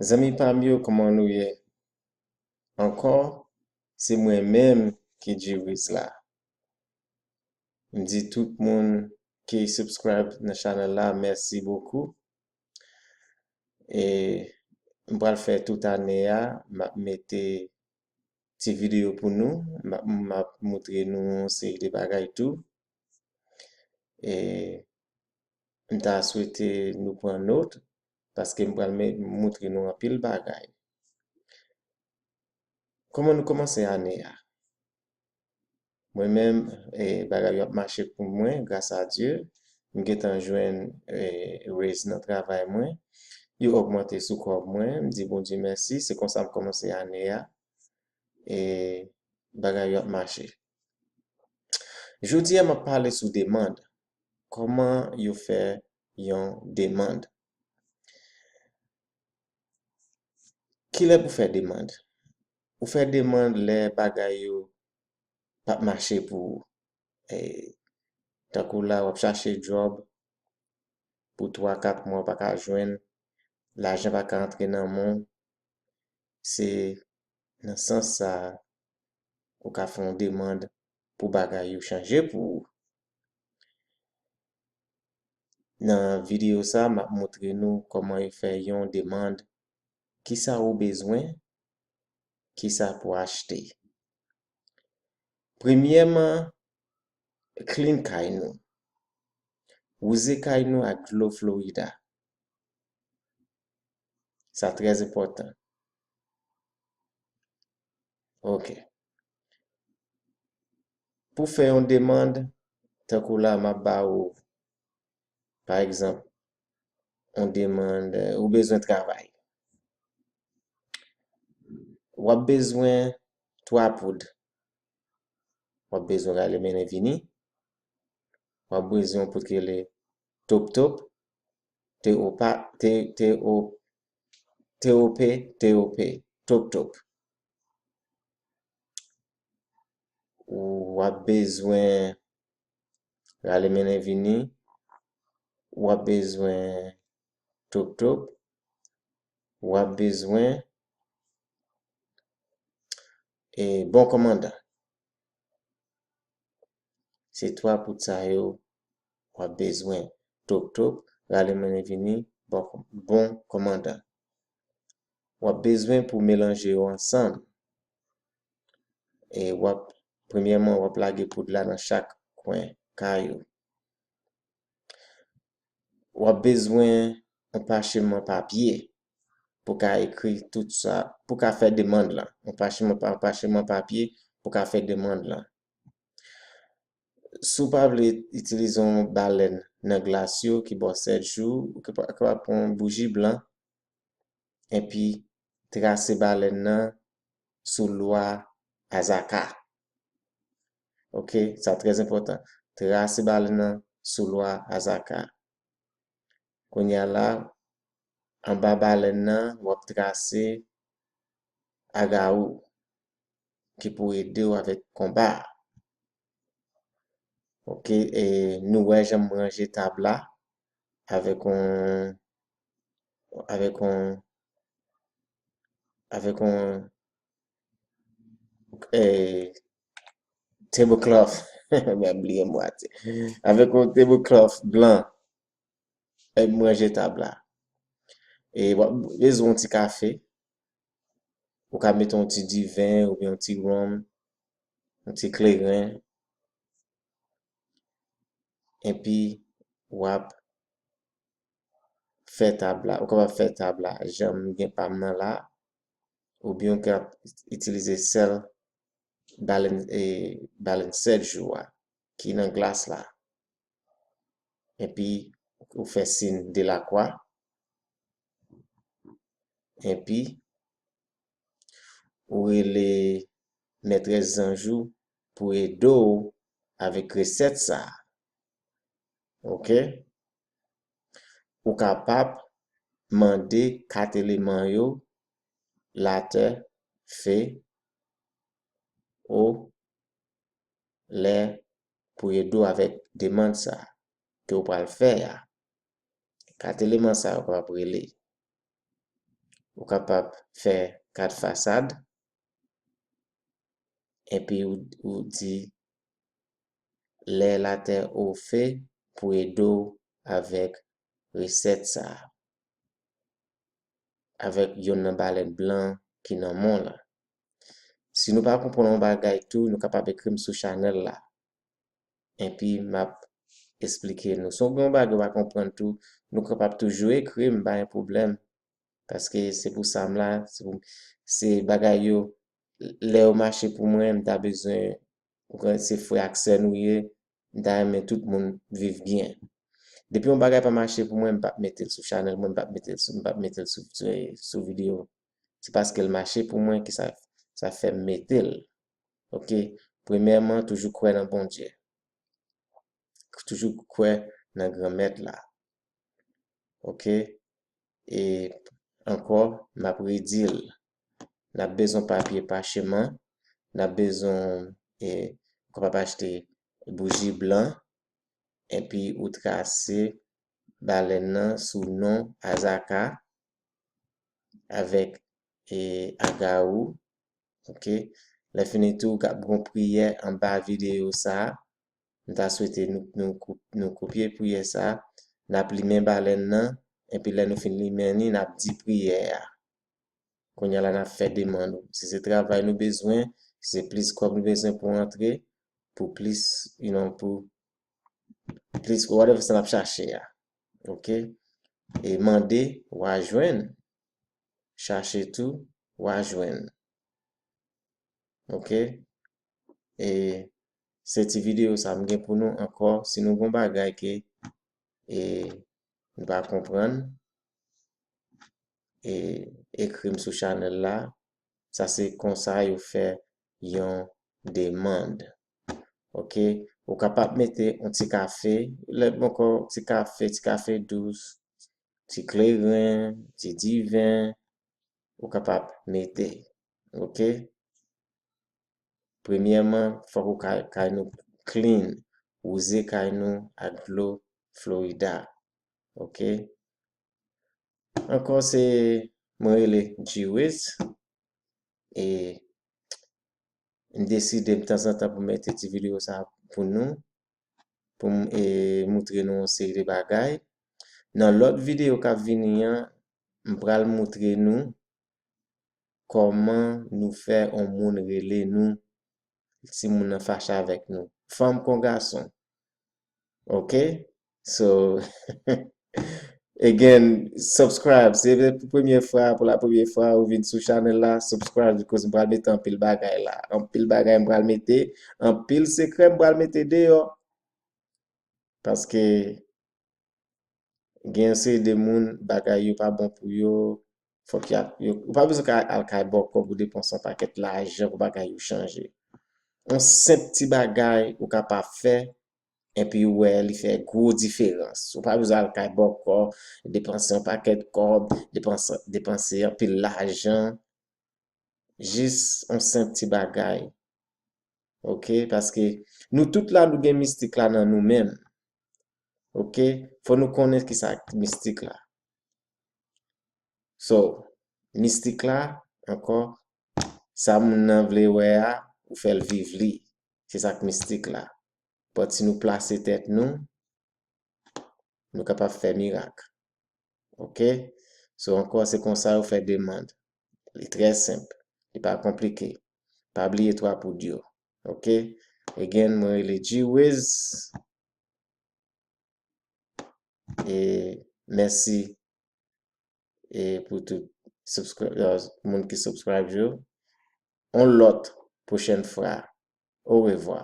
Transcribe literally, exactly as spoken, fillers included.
Zanmi pa m yo, kòman nou ye? Ankò, se mwen menm ki Djiriz la. M di tout moun ki subscribe nan channel la, mèsi bokou. E m pral fè tout ane a, m ap mete ti videyo pou nou, m ap, m ap moutre nou yon seri de bagay tou. E m ta swete nou pran nòt, paske m pral me-, moutre nou anpil bagay. Kòman nou kòmanse ane a? Mwen menm, e, bagay yo ap mache pou mwen, gras a Dye. M gentan jwenn, e, raise nan travay mwen. Yo ogmante sou kòb mwen. M di Bondye mèsi. Se konsa m kòmanse ane a. E bagay yo ap mache. Jodi a, m ap pale sou demann. Kòman yo fè yon demann? Kilè pou fè demann? Ou fè demann lè bagay yo p ap mache pou ou. E, tankou la, w ap chache djòb pou twa, kat mwa, w pa ka jwenn, lajan pa ka antre nan men w. Se nan sans sa a ou ka fè yon demann pou bagay yo chanje pou ou. Nan videyo sa, m ap moutre nou kòman yo fè yon demann, kisa ou bezwen, kisa pou achte. Premyèman, clean kay nou. Wouze kay nou ak dlo Florida. Sa trè enpòtan. Ok. Pou fè yon demann, tankou la, m ap ba ou, pa egzanp, yon demann, ou bezwen travay. W ap bezwen twa poud. W ap bezwen rale mennen vini. W ap bezwen yon poud ki rele Top Top, T O P, T O P, T O P, Top Top. W ap bezwen rale mennen vini. W ap bezwen Top Top. W ap bezwen, e, bon kòmandan. Se twa poud sa yo w ap bezwen. Top Top, rale mennen vini, bon, bon kòmandan. W ap bezwen pou melanje yo ansanm. E w ap, premyèman, w ap lage poud la nan chak kwen kay ou. W ap bezwen yon pachiman papye pou ka ekri tout sa, pou ka fè demann lan. Yon pachiman pa-, pachiman papye pou ka fè demann lan. Si w pa vle itilize yon balèn nan glas yo ki ba w sèt jou, ou ka pa-, kapab pran yon bouji blan, epi trase balèn nan sou lwa Azaka. Ok, sa trè enpòtan. Trase balèn nan sou lwa Azaka. Kounye a la, anba balèn nan, w ap trase Agawou ki pou ede w avèk konba a. Ok, e nou wè jan m ranje tab la avèk yon, avèk yon, avèk yon, e, tablecloth. Mwen bliye mo a, ti. Avèk yon tablecloth blan. E m ranje tab la. E w ap bezwen yon ti kafe. Ou ka mete yon ti diven oubyen yon ti wonm, yon ti kleren. Epi, w ap fè tab la. Ou kapab fè tab la jan m gen pa m nan la, oubyen ou ka itilize sèl balèn, e, balèn sèt jou a ki nan glas la. Epi, ou fè siy de lakwa. Epi, ou rele mètrès zanj ou pou ede w avèk resèt sa a. Ok? Ou kapab mande kat eleman yo, latè, fe, o, lè, pou ede w avèk demann sa a ke w pral fè a. Kat eleman sa yo kapab rele. ou kapab fè kat fasad, epi ou, ou di lè latè ofe pou ede w avèk resèt sa a, avèk yonn nan balèn blan ki nan men w la. Si nou pa konprann yon bagay tou, nou kapab ekri m sou chanèl la. Epi m ap esplike nou. Si w gen yon bagay w pa konprann tou, nou kapab toujou ekri m, pa gen pwoblèm. Paske se pou sa m la, se pou, se bagay yo, lè yo mache pou mwen, m ta bezwen, ou konn, se frè ak sè nou ye, m ta renmen tout moun viv byen. Depi yon bagay pa mache pou mwen, m p ap mete l sou chanèl mwen, m p ap mete l sou, m p ap mete l sou, sou, sou videyo. Se paske l mache pou mwen ki sa, sa fè m mete l. Oke? Premyèman, toujou kwè nan Bondye. Toujou kwè nan Granmèt la. Oke? E ankò, m ap redi l. N ap bezwen papye pacheman, n ap bezwen, e, ou kapab achte bouji blan, epi ou trase balèn nan sou non Azaka avèk, e, Agawou. Oke? Lè fini tou, ou ka gon priyè anba videyo sa a. M ta swete nou, nou, kou- nou kopye priyè sa a. N ap limen balèn nan, epi lè nou fin limen li, n ap di priyè a. Kounye a la, n ap fè demann ou. Si se travay nou bezwen, si se plis kòb nou bezwen pou antre, pou plis, you know, pou plis, whatever sa n ap chache a. Oke? E mande, w a jwenn. Chache tou, w a jwenn. Oke? E se ti videyo sa m gen pou nou ankò. Si nou gon bagay ke, e, nou pa konprann, e, ekri m sou chanèl la. Sa se konsa yo fè yon demann. Oke? Ou kapab mete yon ti kafe, lè bòkò, ti kafe, ti kafe dous, ti kleren, ti diven, ou kapab mete. Oke? Premyèman, fòk ou kay, kay nou clean, wouze kay nou ak dlo Florida. Oke? Ankò se, mwen rele G-Wiz, e m deside tanzantan pou m mete ti videyo sa pou nou, pou m, e, moutre nou yon seri de bagay. Nan lòt videyo k ap vini an, m pral moutre nou kòman nou fè yon moun rele nou, si moun nan fache avèk nou. Fanm kon gason. Oke? So, again, subscribe. Si se pou premye fwa, pou la premye fwa ou vin sou chanèl la, subscribe, because m pral mete anpil bagay la. Anpil bagay m pral mete, anpil sekrè m pral mete deyò. Paske gen yon seri de moun, bagay yo pa bon pou yo, fòk y ap, yo, ou pa bezwen ka al kay bòkò pou depanse yon pakèt lajan pou bagay yo chanje. Yon senp ti bagay ou kapab fè, epi ou wè li fè gwo diferans. Ou pa bezwen al kay bòkò, depanse yon pakèt kòb, depanse, depanse anpil lajan. Jis yon senp ti bagay. Oke? Paske nou tout la, nou gen mistik la nan nou menm. Oke? Fò nou konnen ki sa mistik la. So, mistik la, ankò, sa moun nan vle wè a, ou fè l viv li. Se sa k mistik la. But si nou plase tèt nou, nou kapab fè mirak. Oke? So, ankò, se konsa yo fè demann. Li trè senp. Li pa konplike. Pa bliye twa poud yo. Oke? Again, mwen rele G-Wiz. E mèsi, e pou tout subscri-, euh, moun ki subscribe yo. On lòt pwochèn fwa. Orevwa.